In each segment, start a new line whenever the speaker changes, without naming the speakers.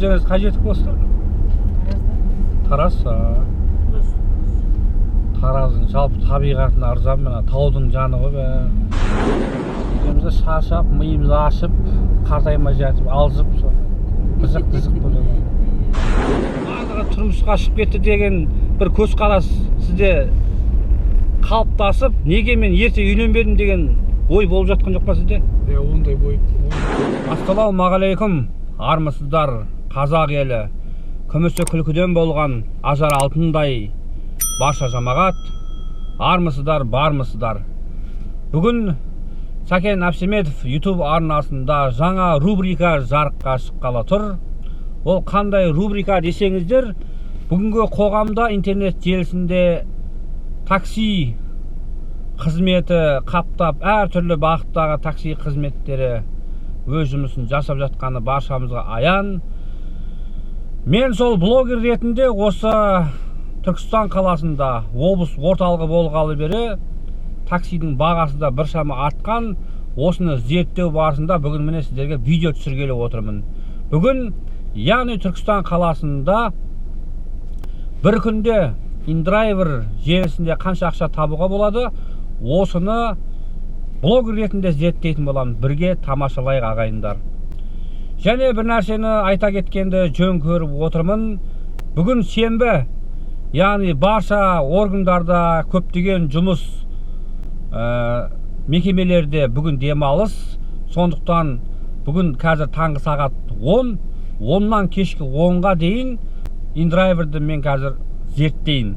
Өздеріңіз қай жердікі боласыздар? Тараз. Тараздың жалпы табиғатына ырзамын, мына таудың жаны ғой бәрі. Екеуміз де шаршап, миымыз ашып, қартаймай жатып, алжып, сол қызық-қызық болады. Барлығы тұрмысқа шығып кетті деген бір көзқарас сізде қалыптасып, неге мен ерте үйленбедім деген ой болып жатқан жоқ па сізде?
Иә, ондай ой.
Ассалаумағалейкум, армысыздар, қазақ елі. Күмісі күлкіден болған ажар алтындай барша жамағат, армысыздар, бармысыздар. Бүгін Сәкен Әбсеметов YouTube арнасында жаңа рубрика жарыққа шыққалы тұр. Ол қандай рубрика десеңіздер, бүгінгі қоғамда интернет желісінде такси қызметі қаптап, әртүрлі бағыттағы такси қызметтері өз жұмысын жасап жатқаны баршамызға аян. Мен сол блогер ретінде осы Түркістан қаласында облыс орталығы болғалы бері таксидің бағасы да біршама артқан. Осыны зерттеу барысында бүгін міне сіздерге видео түсіргелі отырмын. Бүгін, яғни Түркістан қаласында бір күнде индрайвер желісінде қанша ақша табуға болады, осыны блогер ретінде зерттейтін боламын. Бірге тамашалайық, ағайындар. Және бір нәрсені айта кеткенді жөн көріп отырмын. Бүгін сенбі, яғни барша органдарда көптеген жұмыс мекемелерде бүгін демалыс. Сондықтан бүгін қазір таңғы сағат 10, 10-нан кешкі 10-ға дейін индрайверді мен қазір зерттейін.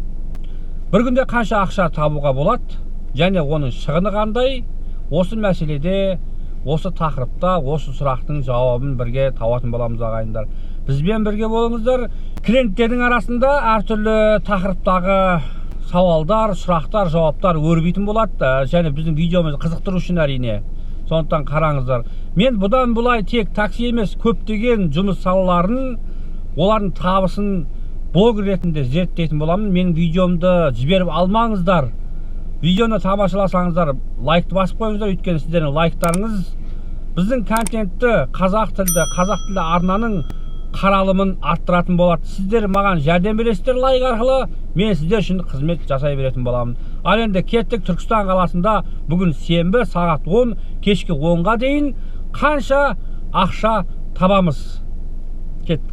Бір күнде қанша ақша табуға болады және оның шығыны қандай, осы мәселеде, осы тақырыпта, осы сұрақтың жауабын бірге табатын боламыз, ағайындар. Бізбен бірге болыңыздар. Клиенттердің арасында әртүрлі тақырыптағы сауалдар, сұрақтар, жауаптар өрбитін болады және біздің видеомызды қызықтыру үшін әрине. Сондықтан қараңыздар. Мен бұдан бұлай тек такси емес, көптеген жұмыс салаларын, олардың табысын блогер ретінде зерттейтін боламын. Менің видеомды жіберіп алмаңыздар. Видеоны тамашаласаңыздар, лайкты басып қойыңыздар, өйткені сіздердің лайктарыңыз біздің контентті, қазақ тілді арнаның қаралымын арттыратын болады. Сіздер маған жәрдем бересіздер лайк арқылы, мен сіздер үшін қызмет жасай беретін боламын. Ал енді кеттік. Түркістан қаласында бүгін сенбі сағат 10, кешкі 10-ға дейін қанша ақша табамыз? Кеттік.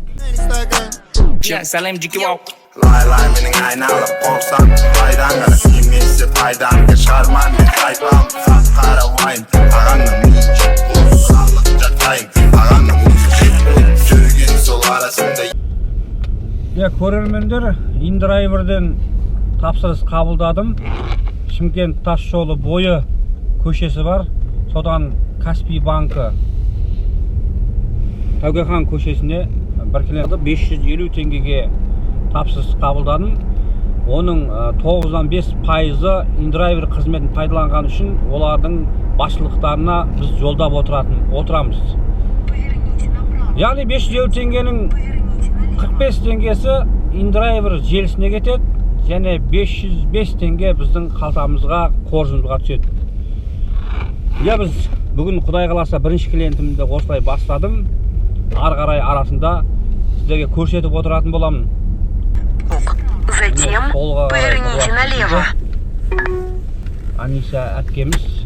Лай-лай менің айналып қорқсам, қайдан ғана сүймесе пайдан шығарман мен қайтпам. Қап-қара уайым, ағаңның миын жеп салық жатайын, ағаңның өзі жеп жүрген сол арасында.
Иә, көрермендер, индрайверден тапсырыс қабылдадым. Шымкент тас жолы бойы көшесі бар, содан Каспий банкі Тәуке хан көшесіне бір клиентті 550 теңгеге тапсырыс қабылдадым. Оның 9,5%-ы индрайвер қызметін пайдаланған үшін олардың басшылықтарына біз жолдап отырамыз. Яғни 550 теңгенің 45 теңгесі индрайвер желісіне кетеді және 505 теңге біздің қалтамызға, қоржынымызға түседі. Иә, біз бүгін Құдай қаласа бірінші клиентімді осылай бастадым. Ары қарай арасында сіздерге көрсетіп отыратын боламын.
Затем поверните налево.
Аниса әпкеміз.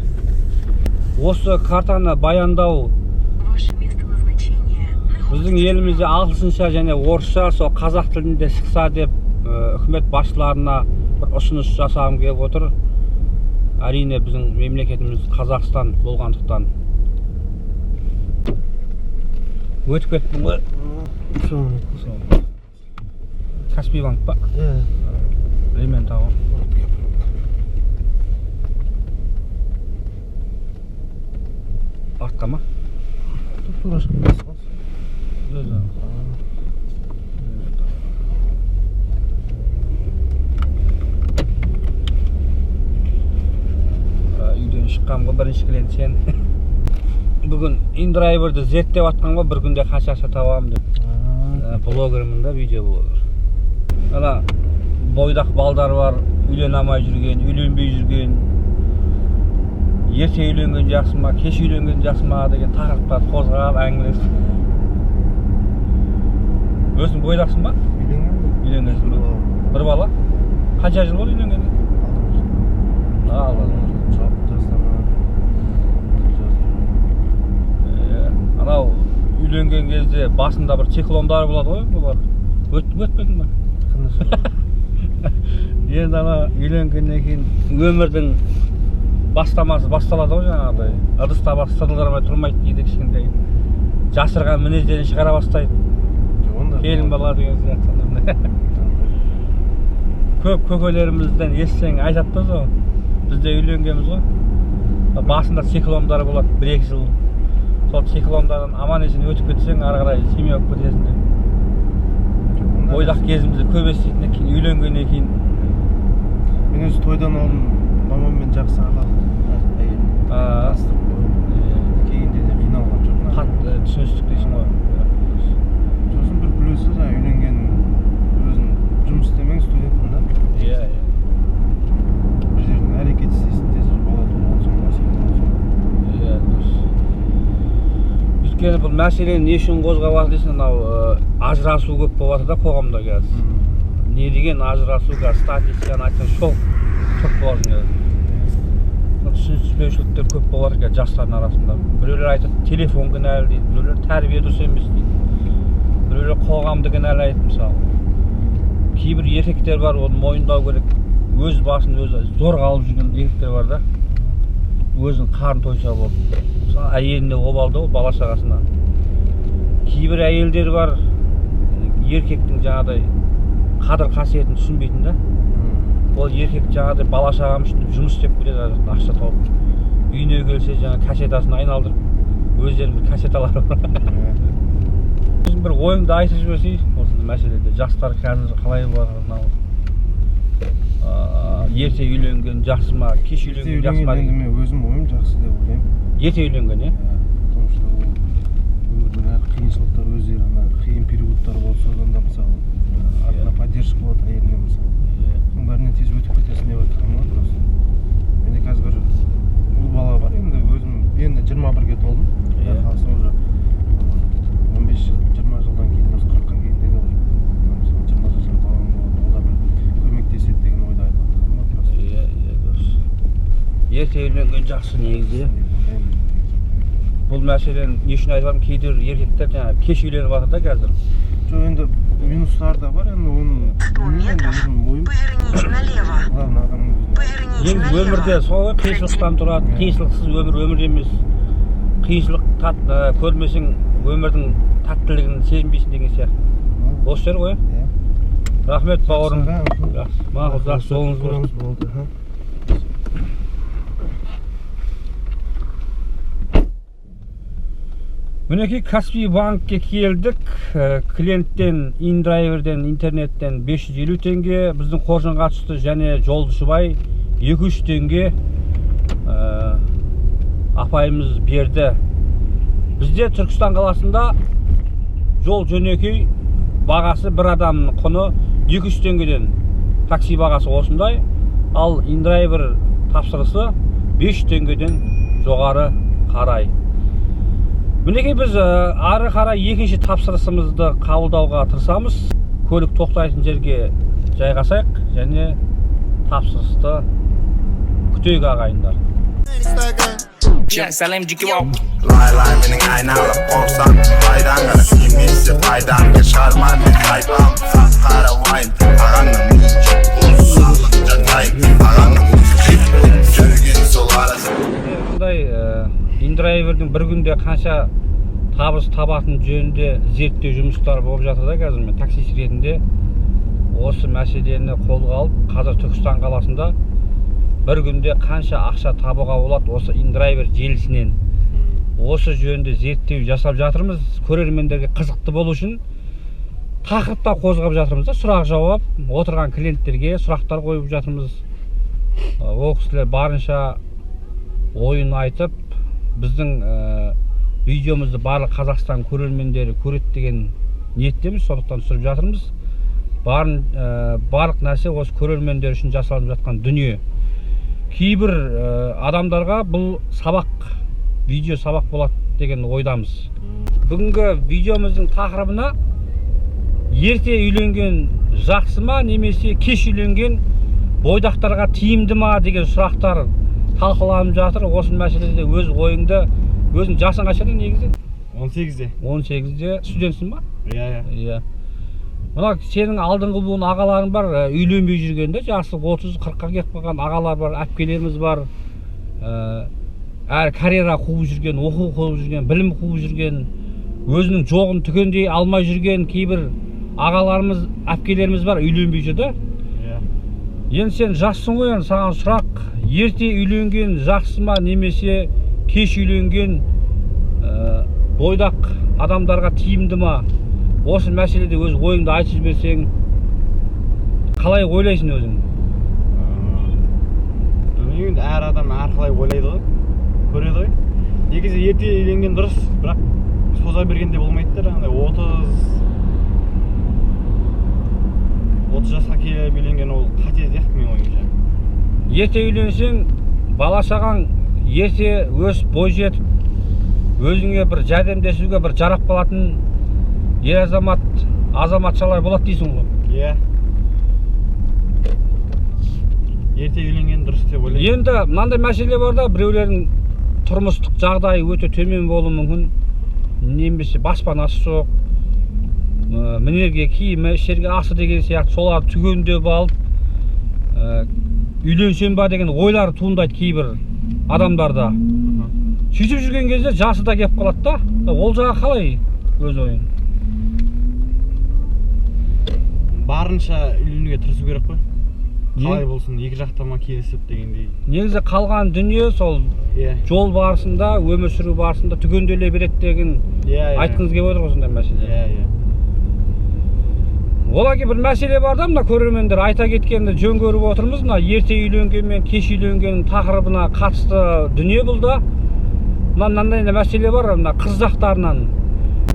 Осы картаны баяндау біздің елімізде ағылшынша және орысша, сол қазақ тілінде шықса деп үкімет басшыларына бір ұсыныс жасағым келіп отыр. Әрине біздің мемлекетіміз Қазақстан болғандықтан. Өтіп кеттім ғой. Каспий банк па?
Иә.
Ремен тауы. Артқа ма?
Тура шығып.
Үйден шыққан ғой бірінші клиент сен. Бүгін индрайверді зерттеп атқан ғой, бір күнде қанша ақша табамын деп. Блогермін да, видео блогер. Ана бойдақ балдар бар, үйлене алмай жүрген, үйленбей жүрген. Ерте үйленген жақсы ма, кеш үйленген жақсы ма деген тақырыптарды қозғап әңгімелесіп. Өзің бойдақсың ба?
Үйленгенмін.
Үйленгенсің ба? Бір бала. Қанша жыл болды үйленгеніне? Алты.
Жастарынан.
Иә, анау үйленген кезде басында бір циклондар болады ғой, бұлар. Өтті өтпеді ме? Енді ана үйленгеннен кейін өмірдің бастамасы басталады ғой жаңағыдай. Ыдыс табақ сырылдырмай тұрмайды дейді кішкентай. Жасырған мінездерін шығара бастайды. Келін бала деген сияқты. Көп көкелерімізден естісең айтады да сол. Біз де үйленгенбіз ғой. Басында циклондар болады 1-2 жыл. Сол циклондардан аман есен өтіп кетсең, ары қарай семья болып кетесің деп. Бойдақ кезімізде көп еститін едік, кейін үйленгеннен кейін.
Мен өзі тойдан алдын мамаммен жақсы араластым, әйелім. Таныстырып қойып. Келгенде де қиналған жоқпын.
Қатты түсіністік дейсің ғой.
Сосын бір плюсы жаңа үйленгеннің өзің жұмыс істемең, студентпін да.
Иә, иә.
Бір жерден әрекет істейсің, тез бала туылған соң, әсер болған соң.
Иә, дұрыс. Өйткені бұл мәселені не үшін қозғап жатыр дейсің, анау ажырасу көп болып жатыр да қоғамда қазір. Не деген ажырасу қазір, статистиканы айтсаң шок боласың қазір. Түсініспеушіліктер көп болып жатыр қазір жастардың арасында. Біреулер айтады телефон кінәлі дейді, біреулер тәрбие дұрыс емес дейді, біреулер қоғамды кінәлайды мысалы. Кейбір еркектер бар, оны мойындау керек, өз басын өзі зорға алып жүрген еркектер бар да. Өзінің қарны тойса болды. Мысалы әйеліне обал да ол, бала шағасына. Кейбір әйелдер бар, еркектің жаңағыдай қадір қасиетін түсінбейтін да. Ол еркек жаңағыдай бала шағам үшін деп жұмыс істеп келеді, ана жақтан ақша тауып. Үйіне келсе жаңа кассетасын айналдырып, өздерінің бір кассеталары бар. Өзің бір ойыңды айтып жіберсей, осы мәселеде жастар қазір қалай бар мынау? Ерте үйленген жақсы ма, кеш
Ерте
үйленген жақсы ма?
үйленген енді мен өзім ойым жақсы деп ойлаймын.
Ерте үйленген, иә?
Потому что ол өмірдің әр қиыншылықтар өздері ана қиын периодтар болады, содан да мысалы артына поддержка болады әйелінен мысалы. Соның бәрінен тез өтіп кетесің деп айтқаным ғой просто. Менде қазір бір ұл бала бар, енді өзім енді 21-ге толдым.
Иә.
Құдай қаласа уже 15 жыл, 20 жылдан кейін, осы 40-қа келгенде де уже мысалы 20 жасар балам болады, ол да бір көмектеседі деген ойда айтып жатқаным ғой просто.
Иә, иә, дұрыс. Ерте үйленген жақсы негізі.
Деп ойлаймын.
Бұл мәселені не үшін айтып жатырмын, кейде еркектер жаңағы кеш үйленіп жатыр да қазір.
Жоқ, енді минустары да бар, енді оны
100
білмеймін енді
метров
өзім ойым.
поверните налево.
Главное адамның өзіне.
Поверните
Енді өмірде
налево.
сол ғой, қиыншылықтан тұрады, қиыншылықсыз өмір өмір емес. Қиыншылық көрмесең өмірдің тәттілігін сезінбейсің деген сияқты. Осы жер ғой,
Иә.
Рахмет бауырым.
Жақсы,
Жақсы, мақұл, жақсы, жолыңыз болсын.
Болды.
Мінекей Каспий банкке келдік. Клиенттен, индрайверден, интернеттен 550 теңге біздің қоржынға түсті, және Жолдышыбай 200 теңге апайымыз берді. Бізде Түркістан қаласында жол жөнекей бағасы бір адамның құны 200 теңгеден, такси бағасы осындай, ал индрайвер тапсырысы 500 теңгеден жоғары қарай. Мінекей біз ары қарай екінші тапсырысымызды қабылдауға тырысамыз. Көлік тоқтайтын жерге жайғасайық және тапсырысты күтейік ағайындар.
Лай лай менің айналып қорқсам пайдаң қара емес пайдам шығарма мен қайтпам қап қара уайым ағаңның миын жеп салық жатайын ағаңның жеп жүрген сол арасы.
Осындай индрайвердің бір күнде қанша табыс табатын жөнінде зерттеу жұмыстары болып жатыр да қазір. Мен таксист ретінде осы мәселені қолға алып, қазір Түркістан қаласында бір күнде қанша ақша табуға болады осы индрайвер желісінен, осы жөнінде зерттеу жасап жатырмыз. Көрермендерге қызықты болу үшін тақырыптар қозғап жатырмыз да, сұрақ жауап отырған клиенттерге сұрақтар қойып жатырмыз. Ол кісілер барынша ойын айтып, біздің видеомызды барлық Қазақстан көрермендері көреді деген ниеттеміз, сондықтан түсіріп жатырмыз. Барлық нәрсе осы көрермендер үшін жасалып жатқан дүние. Кейбір адамдарға бұл сабақ, видео сабақ болады деген ойдамыз. Бүгінгі видеомыздың тақырыбына Ерте үйленген жақсы ма, немесе кеш үйленген бойдақтарға тиімді ма деген сұрақтар талқыланып жатыр. Осы мәселеде өз ойыңды, өзің жасың қаншада негізі?
18-де.
18-де. Студентсің ба?
Иә, иә.
Иә. Мына сенің алдыңғы буын ағаларың бар, үйленбей жүргенде жасы 30-40-қа келіп қалған ағалар бар, әпкелеріміз бар. Әрі карьера қуып жүрген, оқу қуып жүрген, білім қуып жүрген, өзінің жоғын түгендей алмай жүрген кейбір ағаларымыз, әпкелеріміз бар, үйленбей жүр да.
Иә.
Енді сен жассың ғой, енді саған сұрақ: ерте үйленген жақсы ма, немесе кеш үйленген бойдақ адамдарға тиімді ма? Осы мәселеде өз ойыңды айтып жіберсең, қалай ойлайсың өзің?
Білмеймін, енді әр адам әрқалай ойлайды ғой, көреді ғой. Негізі ерте үйленген дұрыс, бірақ соза бергенде болмайды да, жаңағыдай 30 жасқа келіп үйленген ол қате сияқты менің ойымша.
Ерте үйленсең, бала шағаң ерте өсіп бой жетіп, өзіңе бір жәрдемдесуге бір жарап қалатын ер азамат, азаматшалар болады дейсің ғой.
Иә. Ерте үйленген дұрыс деп ойлаймын.
Енді мынандай мәселе бар да, біреулердің тұрмыстық жағдайы өте төмен болуы мүмкін, немесе баспанасы жоқ, мінерге киімі, ішерге асы деген сияқты, соларды түгендеп алып, үйленсем ба деген ойлар туындайды кейбір адамдарда. Сөйтіп жүрген кезде жасы да келіп қалады да. Ол жағы қалай өз ойың?
Барынша үйленуге тырысу керек қой. Қалай болсын, екі жақтама келісіп дегендей.
Негізі қалған дүние сол
Иә.
жол барысында, өмір сүру барысында түгенделе береді деген
Иә, иә.
айтқыңыз келіп отыр ғой сондай мәселе.
Иә, иә.
Одан кейін бір мәселе бар да, мына көрермендер айта кеткенді жөн көріп отырмыз. Мына ерте үйленген мен кеш үйленген тақырыбына қатысты дүние бұл да. Мына мынандай мәселе бар, мына қыз жақтарынан.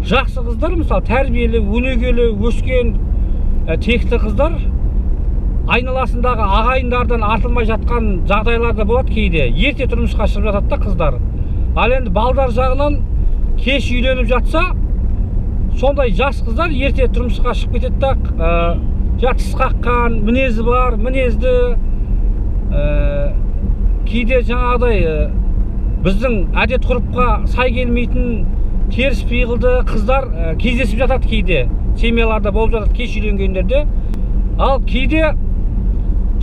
Жақсы қыздар, мысалы, тәрбиелі, өнегелі, өскен, текті қыздар айналасындағы ағайындардан артылмай жатқан жағдайлар да болады кейде. Ерте тұрмысқа шығып жатады да қыздар. Ал енді балдар жағынан кеш үйленіп жатса, сондай жас қыздар ерте тұрмысқа шығып кетеді да, тіс қаққан, мінезі бар, мінезді, кейде жаңағыдай, біздің әдет ғұрыпқа сай келмейтін теріс пиғылды қыздар кездесіп жатады кейде. Семьяларда болып жатады кеш үйленгендерде. Ал кейде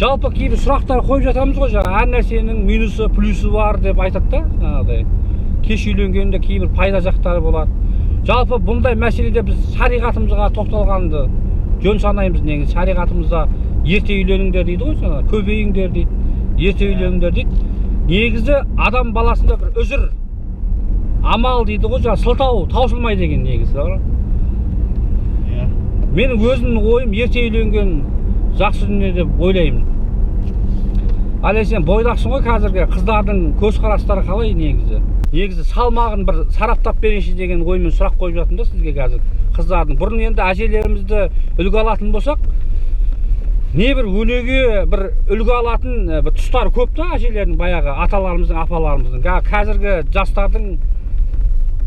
жалпы кейбір сұрақтар қойып жатамыз ғой, жаңа әр нәрсенің минусы, плюсы бар деп айтады да, жаңағыдай. Кеш үйленгенде кейбір пайда жақтары болады. Жалпы бұндай мәселеде біз шариғатымызға тоқталғанды жөн санаймыз негізі. Шариғатымызда ерте үйленіңдер дейді ғой, жаңа көбейіңдер дейді, ерте үйленіңдер дейді. Негізі адам баласында бір үзір, амал дейді ғой, жаңа сылтау таусылмай деген негізі.
Иә.
Менің өзімнің ойым ерте үйленген жақсы дүние деп ойлаймын. Ал сен бойдақсың ғой, қазіргі қыздардың көзқарастары қалай негізі? Негізі салмағын бір сараптап берейінші деген оймен сұрақ қойып жатырмын да сізге қазір. Қыздардың бұрын енді әжелерімізді үлгі алатын болсақ, небір өнеге бір үлгі алатын бір тұстары көп та әжелердің, баяғы аталарымыздың, апаларымыздың. Қазіргі жастардың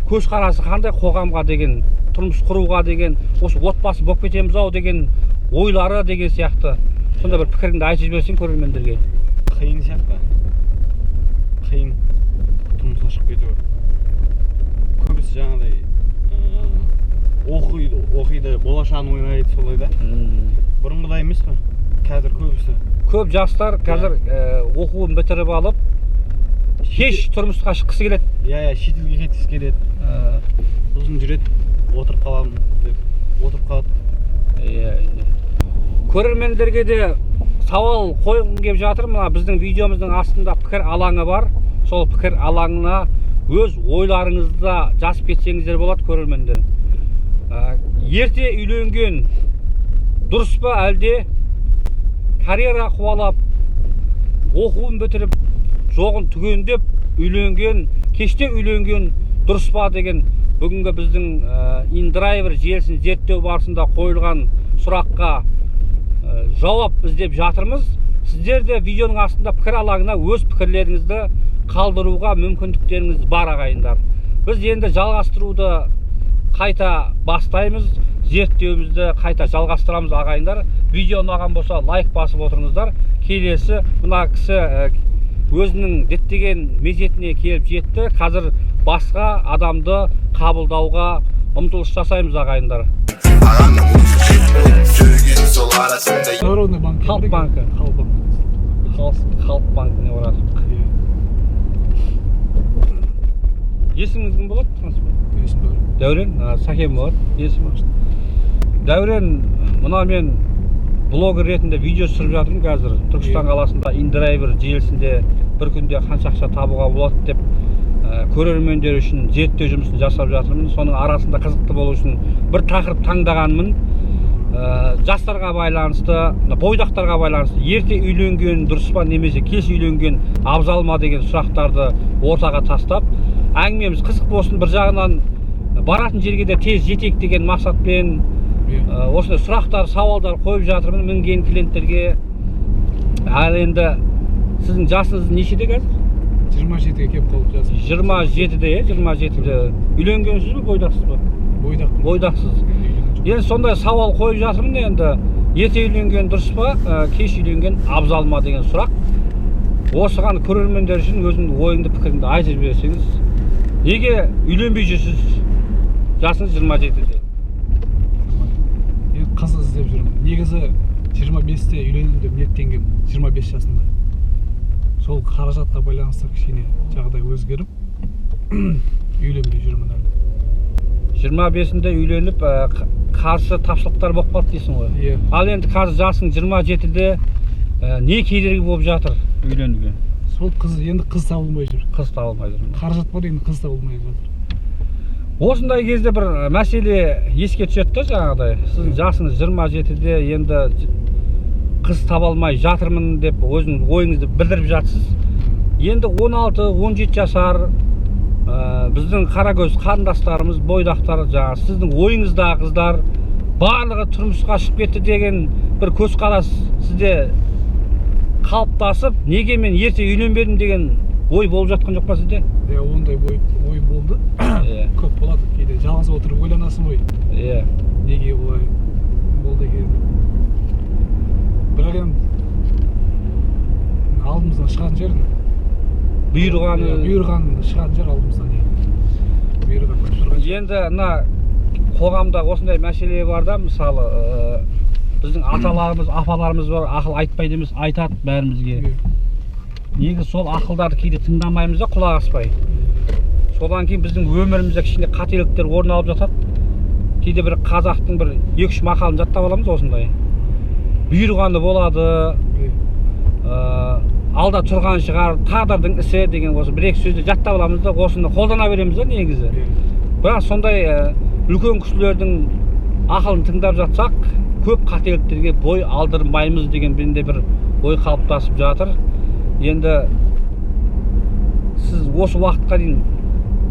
көзқарасы қандай қоғамға деген, тұрмыс құруға деген, осы отбасы болып кетеміз ау деген ойлары деген сияқты. Сонда бір пікіріңді айтып жіберсең көрермендерге.
Қиын сияқты. Қиын тұрмысқа шығып кету. Көбісі жаңағыдай, оқиды, болашағын ойлайды солай да. Бұрынғыдай емес қой. Қазір көбісі.
Көп жастар қазір, оқуын бітіріп алып, кеш тұрмысқа шыққысы келеді.
Иә, иә, шетелге кеткісі келеді. Сосын жүреді, отырып қаламын деп, отырып қалады.
Иә, иә. Көрермендерге де сауал қойғым келіп жатыр. Мына біздің видеомыздың астында пікір алаңы бар. Сол пікір алаңына өз ойларыңызды да жазып кетсеңіздер болады көрермендер. Ерте үйленген дұрыс па, әлде карьера қуалап, оқуын бітіріп, жоғын түгендеп үйленген, кеште үйленген дұрыс па деген бүгінгі біздің InDriver желісін зерттеу барысында қойылған сұраққа жауап іздеп жатырмыз. Сіздер де видеоның астында пікір алаңына өз пікірлеріңізді қалдыруға мүмкіндіктеріңіз бар ағайындар. Біз енді жалғастыруды қайта бастаймыз. Зерттеуімізді қайта жалғастырамыз, ағайындар. Видео ұнаған болса, лайк басып отырыңыздар. Келесі мына кісі өзінің діттеген мезетіне келіп жетті. Қазір басқа адамды қабылдауға ұмтылыс жасаймыз, ағайындар.
Ағаңның өзі жек болып жүрген сол арасында.
Народный банк.
Халық банкі.
Халық банк.
Халық банкіне барадық.
Иә.
Есіміңіз кім болады? Таныс
Есім Дәурен.
Дәурен, Сәкен болады есімі. Дәурен, мына мен блогер ретінде видео түсіріп жатырмын қазір. Түркістан қаласында индрайвер желісінде бір күнде қанша ақша табуға болады деп көрермендер үшін зерттеу жұмысын жасап жатырмын. Соның арасында қызықты болу үшін бір тақырып таңдағанмын. Жастарға байланысты, мына бойдақтарға байланысты ерте үйленген дұрыс па немесе кеш үйленген абзал ма деген сұрақтарды ортаға тастап, әңгімеміз қызық болсын, бір жағынан баратын жерге де тез жетейік деген мақсатпен осындай сұрақтар, сауалдар қойып жатырмын мінген клиенттерге. Ал енді сіздің жасыңыз нешеде қазір?
27-ге келіп қалды жасым.
27-де, иә, 27-де. Үйленгенсіз бе, бойдақсыз ба?
Бойдақпын.
Бойдақсыз.
Үйленген жоқпын.
Енді сондай сауал қойып жатырмын енді. Ерте үйленген дұрыс па, кеш үйленген абзал ма деген сұрақ. Осыған көрермендер үшін өзіңнің ойыңды, пікіріңді айтып жіберсеңіз. Неге үйленбей жүрсіз? Жасыңыз 27-де.
Енді қыз іздеп жүрмін. Негізі 25-те үйленемін деп ниеттенгенмін. 25 жасында. Сол қаражатқа байланысты кішкене жағдай өзгеріп, үйленбей жүрмін әлі.
25-інде үйленіп, қаржы тапшылықтар болып қалды дейсің ғой.
Иә.
Ал енді қазір жасың 27-де, не кедергі болып жатыр үйленуге?
Сол қыз, енді қыз табылмай жүр.
Қыз табылмай жүр.
Қаражат бар, енді қыз табылмай жатыр.
Осындай кезде бір мәселе еске түседі да, жаңағыдай. Сіздің жасыңыз 27-де, енді қыз таба алмай жатырмын деп өзіңіз ойыңызды білдіріп жатсыз. Енді 16-17 жасар біздің қаракөз қарындастарымыз, бойдақтар, жаңағы сіздің ойыңыздағы қыздар барлығы тұрмысқа шығып кетті деген бір көзқарас сізде қалыптасып, неге мен ерте үйленбедім деген ой болып жатқан жоқ па сізде?
Иә, ондай ой болды. Көп болады кейде, жалғыз отырып ойланасың ғой. Неге олай болды екен деп. Бірақ енді алдымыздан шығатын жер
бұйырғаны.
Иә, бұйырған шығатын жер алдымыздан, иә. Бұйырған күтіп тұрған жер.
Енді мына қоғамда осындай мәселе бар да, мысалы, біздің аталарымыз, апаларымыз бар, ақыл айтпайды емес, айтады бәрімізге. Негізі сол ақылдарды кейде тыңдамаймыз да, құлақ аспай. Содан кейін біздің өмірімізде кішкене қателіктер орын алып жатады. Кейде бір қазақтың бір екі-үш мақалын жаттап аламыз осындай. Бұйырғаны болады, алда тұрған шығар, тағдырдың ісі деген осы бір екі сөзді жаттап аламыз да, осыны қолдана береміз да негізі. Бірақ сондай үлкен кісілердің ақылын тыңдап жатсақ, көп қателіктерге бой алдырмаймыз деген менде бір ой қалыптасып жатыр. Енді сіз осы уақытқа дейін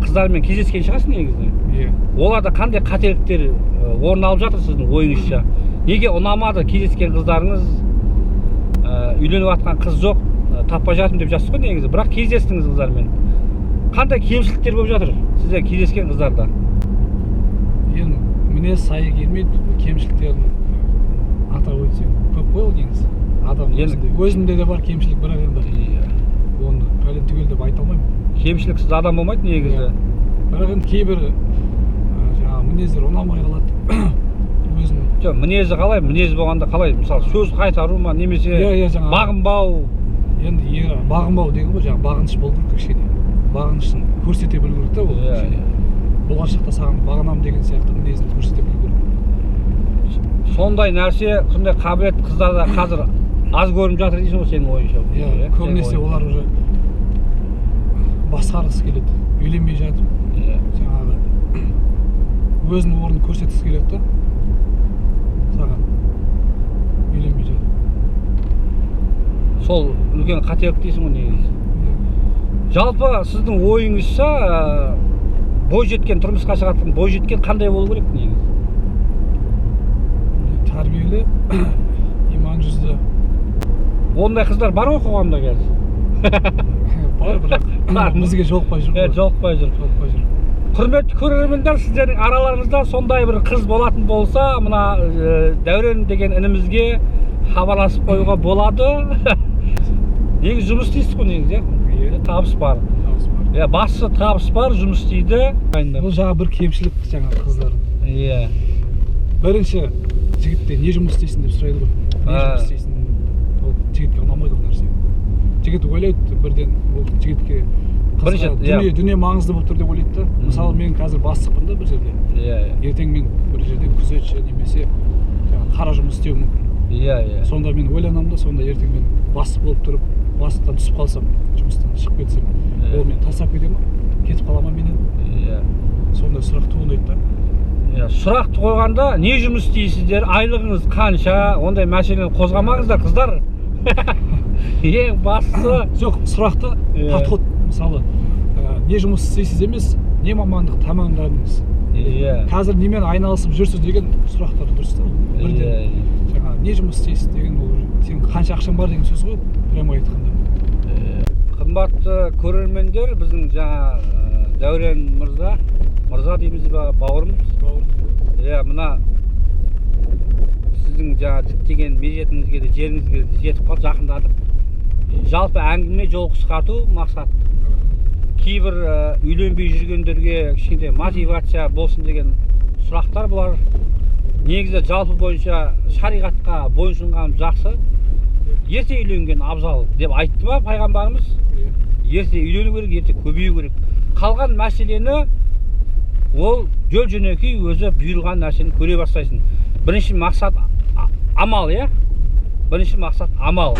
қыздармен кездескен шығарсыз негізі.
Иә.
Оларда қандай қателіктер орын алып жатыр сіздің ойыңызша? Неге ұнамады кездескен қыздарыңыз? Үйленіп жатқан қыз жоқ, таппай жатырмын деп жатсыз ғой негізі. Бірақ кездестіңіз қыздармен. Қандай кемшіліктер болып жатыр сізде кездескен қыздарда?
Енді мінез сайы келмейді, кемшіліктерін атап өтсең көп қой ол негізі. Адам өзімде де бар кемшілік, бірақ енді оны пәлен түгел деп айта алмаймын.
Кемшіліксіз адам болмайды негізі.
Иә. Бірақ енді кейбір жаңағы мінездер ұнамай қалады. Өзім
Жоқ, мінезі қалай? Мінез болғанда қалай? Мысалы, сөз қайтару ма, немесе
Иә, иә, жаңағы
бағынбау?
Енді ер бағынбау деген ғой, жаңағы бағыныш болу керек кішкене. Бағынышын көрсете білу керек та ол кішкене. Болашақта саған бағынамын деген сияқты мінезін көрсете білу керек.
Сондай нәрсе, сондай қабілет қыздарда қазір аз көрініп жатыр дейсің ғой сенің ойыңша?
Иә,
Иә,
көбінесе
сенің ойыңша.
олар уже басқарғысы келеді, үйленбей жатып, жаңағы өзінің орнын көрсеткісі келеді да саған, үйленбей жатып.
Сол үлкен қателік дейсің ғой негізі.
Иә.
Жалпы сіздің ойыңызша, бойжеткен, тұрмысқа шығатын бойжеткен қандай болу керек негізі?
Тәрбиелі, иман жүзді.
Ондай қыздар бар ғой қоғамда қазір?
Бар, бірақ
Бар.
бізге жолықпай жүр ғой.
Жолықпай жүр.
Жолықпай жүр.
Құрметті көрермендер, сіздердің араларыңызда сондай бір қыз болатын болса, мына Дәурен деген інімізге хабарласып қоюға болады. Негізі жұмыс істейсіз ғой негізі, иә? Табыс бар.
Табыс бар.
Иә, бастысы табыс бар, жұмыс істейді.
Бұл жаңа бір кемшілік жаңа қыздардың.
Иә.
Бірінші жігітте не жұмыс істейсің деп сұрайды ғой. Не жұмыс істейсің? Ол жігітке ұнамайды ол нәрсе. Жігіт ойлайды бірден, ол жігітке
Бірінші,
дүние маңызды болып тұр деп ойлайды да. Мысалы, мен қазір бастықпын да бір жерде.
Иә, иә.
Ертең мен бір жерде күзетші немесе жаңа қара жұмыс істеуім мүмкін.
Иә, иә.
Сонда мен ойланамын да, сонда ертең мен бастық болып тұрып, бастықтан түсіп қалсам, жұмыстан шығып кетсем, ол мені тастап кете ма? Кетіп қала ма менен?
Иә.
Сондай сұрақ туындайды да.
Иә, сұрақты қойғанда не жұмыс істейсіздер, айлығыңыз қанша, ондай мәселені қозғамаңыздар, қыздар. Ең бастысы
жоқ, сұрақты подход, мысалы, не жұмыс істейсіз емес, не мамандық тәмамдадыңыз?
Иә.
Қазір немен айналысып жүрсіз деген сұрақтар дұрыс та ол. Бірден жаңа не жұмыс істейсіз деген ол сен қанша ақшаң бар деген сөз ғой, прямо айтқанда.
Қымбатты көрермендер, біздің жаңа Дәурен мырза, мырза дейміз ба, бауырымыз. Иә, мына сіздің жаңа діттеген мезетіңізге де, жеріңізге де жетіп қалды, жақындадық. Жалпы әңгіме жол қысқарту мақсат. Кейбір үйленбей жүргендерге кішкентай мотивация болсын деген сұрақтар бұлар. Негізі жалпы бойынша шариғатқа бойынсұнған жақсы. Ерте үйленген абзал деп айтты ма пайғамбарымыз? Ерте үйлену керек, ерте көбею керек. Қалған мәселені ол жол жөнекей өзі бұйырған нәрсені көре бастайсың. Бірінші мақсат амал, иә? Бірінші мақсат амал.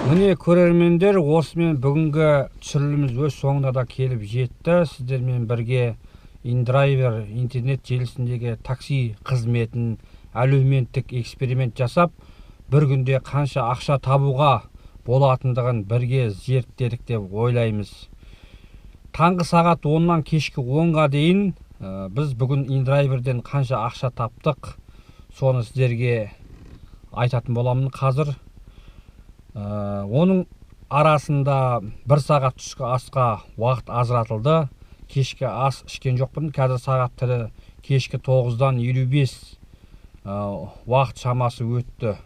Міне көрермендер, осымен бүгінгі түсіріліміміз өз соңына да келіп жетті. Сіздермен бірге InDriver интернет желісіндегі такси қызметін әлеуметтік эксперимент жасап, бір күнде қанша ақша табуға болатындығын бірге зерттедік деп ойлаймыз. Таңғы сағат 10-нан кешкі 10-ға дейін біз бүгін InDriver'ден қанша ақша таптық, соны сіздерге айтатын боламын қазір. Оның арасында бір сағат түскі асқа уақыт ажыратылды. Кешкі ас ішкен жоқпын. Қазір сағат тілі кешкі 9:55 уақыт шамасы өтті.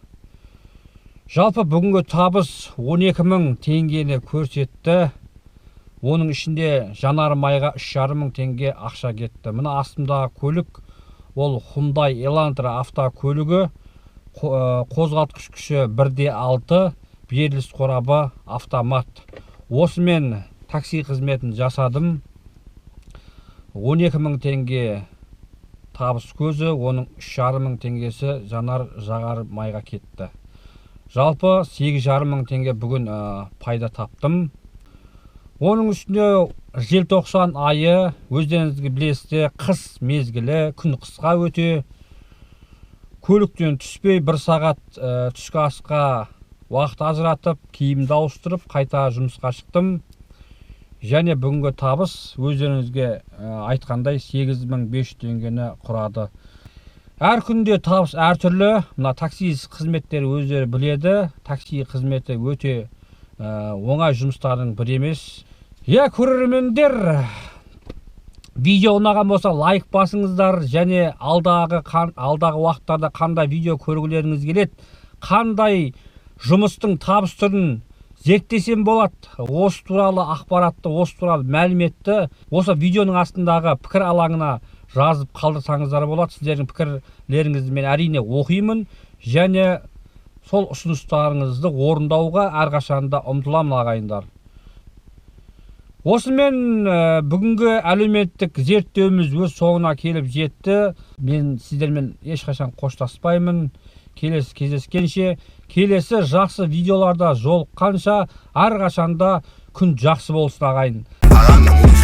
Жалпы бүгінгі табыс 12 000 теңгені көрсетті. Оның ішінде жанармайға 3,5 мың теңге ақша кетті. Мына астымдағы көлік ол Hyundai Elantra автокөлігі, қозғалтқыш күші 1,6, беріліс қорабы автомат. Осымен такси қызметін жасадым. 12 000 теңге табыс көзі, оның 3,5 мың теңгесі жанар жағар майға кетті. Жалпы 8,5 мың теңге бүгін пайда таптым. Оның үстіне желтоқсан айы, өздеріңізге білесіздер, қыс мезгілі, күн қысқа өте. Көліктен түспей бір сағат түскі асқа уақыт ажыратып, киімді ауыстырып, қайта жұмысқа шықтым. Және бүгінгі табыс өздеріңізге айтқандай 8500 теңгені құрады. Әр күнде табыс әртүрлі. Мына такси қызметтері өздері біледі. Такси қызметі өте оңай жұмыстардың бірі емес. Иә, көрермендер, видео ұнаған болса лайк басыңыздар және алдағы уақыттарда қандай видео көргілеріңіз келеді, қандай жұмыстың табыс түрін зерттесем болады, осы туралы ақпаратты, осы туралы мәліметті осы видеоның астындағы пікір алаңына жазып қалдырсаңыздар болады. Сіздердің пікірлеріңізді мен әрине оқимын және сол ұсыныстарыңызды орындауға әрқашанда ұмтыламын, ағайындар. Осымен бүгінгі әлеуметтік зерттеуіміз өз соңына келіп жетті. Мен сіздермен ешқашан қоштаспаймын. Келесі кездескенше, келесі жақсы видеоларда жолыққанша, әрқашанда күн жақсы болсын, ағайын.
Ағаңның